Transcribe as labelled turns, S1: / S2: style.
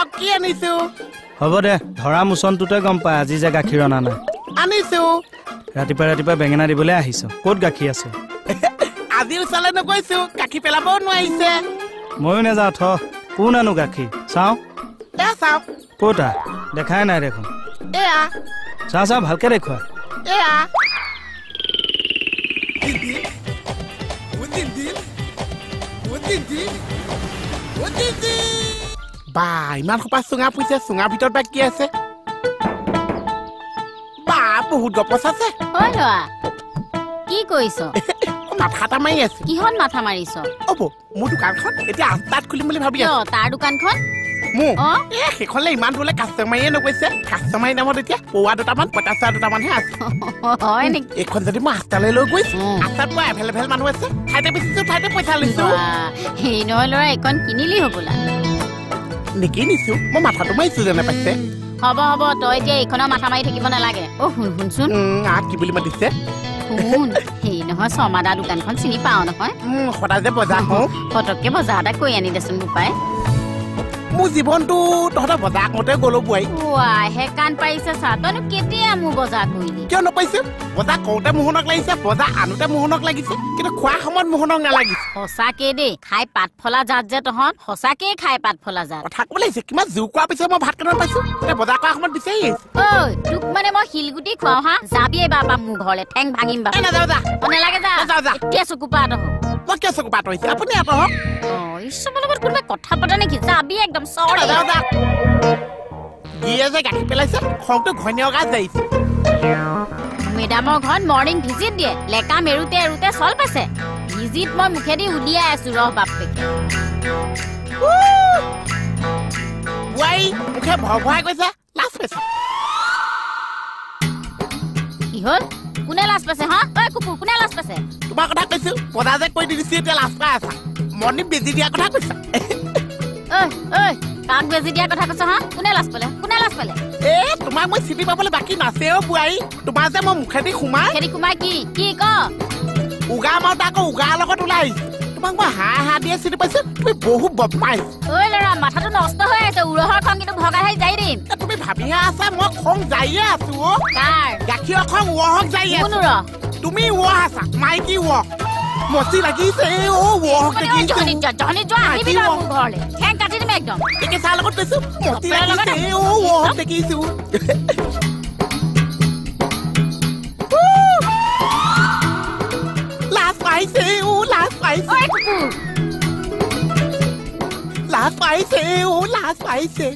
S1: চাওক কি আনিছো।
S2: হ'ব দে, ধৰা মোচনটোতে গম পাই আজি যে গাখীৰ অনা নাই।
S1: আনিছো।
S2: ৰাতিপুৱা ৰাতিপুৱা বেঙেনা দিবলৈ আহিছ, ক'ত গাখীৰ আছে?
S1: আজি ওচৰলৈ নগৈছো, গাখীৰ পেলাবও নোৱাৰিছে।
S2: ময়ো নাযাওঁ, থ। কোন আনো গাখীৰ চাওঁ?
S1: এ চাওক।
S2: ক'তা দেখাই নাই দেখোন।
S1: এয়া
S2: চা চা, ভালকে দেখুৱা।
S1: এয়া বা, ইমান সোপা চুঙা পুইছে, চুঙাৰ ভিতৰত বা কি আছে? বা বহুত গপচ আছে।
S3: ঐ ল'ৰা, কি কৰিছ?
S1: মাথা এটা মাৰি আছো।
S3: কিহত মাথা মাৰিছ?
S1: অ' বৌ, মোৰ দোকানখন এতিয়া আঠটাত খুলিম বুলি ভাবি আছো।
S3: তাৰ দোকানখন?
S1: মোৰ এই সেইখনলৈ ইমান দূৰলৈ কাষ্টমাৰীয়ে নগৈছে। কাষ্টমাৰী নামত এতিয়া পৌৱা দুটামান, পঁইতাচোৰা দুটামানহে আছে।
S3: হয় নেকি?
S1: এইখন যদি মই আঠটালৈ লৈ গৈছো, আঠটাত পুৰা এভেইলেবল মানুহ আছে, ঠাইতে বেচিছো, ঠাইতে পইচা লৈছো।
S3: হেৰি নহয় ল'ৰা, এইখন কিনিলি হ'বলা?
S1: নিকিনিছো, মই মাথাটো মাৰিছো যেনে পাইছে।
S3: হ'ব হ'ব, তই এতিয়া এইখনৰ মাথা মাৰি থাকিব নালাগে। অ শুন শুনচোন।
S1: কি বুলি মাতিছে?
S3: শুন, হেৰি নহয়, শৰ্মাদা দোকানখন চিনি পাও নহয়?
S1: সদায় যে বজাৰ কৰোঁ।
S3: পটককে বজাৰ এটা কৰি আনি দেচোন বোপাই।
S1: মোৰ জীৱনটো তহঁতৰ বজাৰ কৰোঁতে গ'লো বোৱাৰী।
S3: সেইকাণ পাৰিছে চা, তইনো কেতিয়া মোৰ বজাৰ কৰিলি?
S1: কিয় নপাইছে? বজাৰ কৰোঁতে মোহনক লাগিছে, বজাৰ আনোতে মোহনক লাগিছে, কিন্তু খোৱা সময়ত মোহনক নালাগিছে।
S3: সঁচাকে দেই, খাই পাত ফলা জাত যে তহঁত, সঁচাকে খাই পাত ফলা জাত।
S1: কথা ক'ব লাগিছে, কিমান জোৰ কোৱাৰ পিছত মই ভাত কেইটামান পাইছো, এতিয়া বজাৰ কৰাৰ সময়ত বিচাৰি আহিছে।
S3: ঐ তোক মানে মই শিলগুটি খুৱাওঁ হা, যাবি এইবাৰ পৰা মোৰ ঘৰলে, ঠেং ভাঙিম বা।
S1: নাযাওঁ যা।
S3: নালাগে যা, এতিয়া চকু পৰা আঁতৰ।
S1: মই কিয় চকু পৰা আঁতৰিছে? আপুনি আঁতৰক।
S3: ঈশ্বৰৰ লগত কোনোবাই কথা পাতে নেকি? যাবি একদম চৰ।
S1: গিয়ে যে গাখীৰ পেলাইছে, খংটো ঘৈণীয়েকৰ গাত যাইছে।
S3: মেডামৰ ঘৰত মৰ্ণিং ভিজিট দিয়ে, লেকা মেৰুতে এৰুতে চল পাইছে। ভিজিট মই মুখেদি উলিয়াই আছো ৰহ বাপেকে।
S1: বোৱাৰী মুখে ভৰ ভৰাই কৈছে, লাজ পাইছে।
S3: কি হ'ল? কোনে লাজ পাইছে হা? ঐ কুকুৰ, কোনে লাজ পাইছে?
S1: তোমাৰ কথা কৈছো, বজাৰ যে কৰি দিছে এতিয়া লাজ পাই আছা। মৰ্ণিং বেজি দিয়াৰ কথা কৈছা।
S3: ঐ ঐ, কাক বেজি দিয়াৰ কথা কৈছ হা? কোনে লাজ পালে? কোনে লাজ পালে?
S1: এ তোমাক মই চিনি পাবলৈ বাকী নাছে অ বোৱাৰী। তোমাৰ যে মই মুখেদি সোমাই,
S3: মুখেদি সোমাই কি কি ক?
S1: উগা মাৰোতে আকৌ উগাৰ লগত ওলাই আহিছে। তোমাক মই হা হা দিয়ে চিনি পাইছো, তুমি বহুত বদমাইছ।
S3: ঐ ল'ৰা, মাথাটো নষ্ট হৈ আছে, উৰহৰ খং কিন্তু ভগাই হৈ যাই দিম।
S1: তুমি ভাবিহে আছা মই খং যাইয়ে আছো। অ
S3: কাৰ
S1: গাখীৰৰ খং উৰহক যাই আছো। তুমি উৰহ আছা, মাইকী উৰহ। মচি লাগিছে অ উৰহক দেখিছো।
S3: জহনি যোৱা, আহিবি তই মোৰ ঘৰলে, ঠেং কাটি দিম একদম।
S1: একে চাৰ লগত কৈছো, মচি লাগিছে অ উৰহক দেখিছো। লাজ পাইছে অ, লাজ পাইছে। লাজ পাইছে অ, লাজ পাইছে।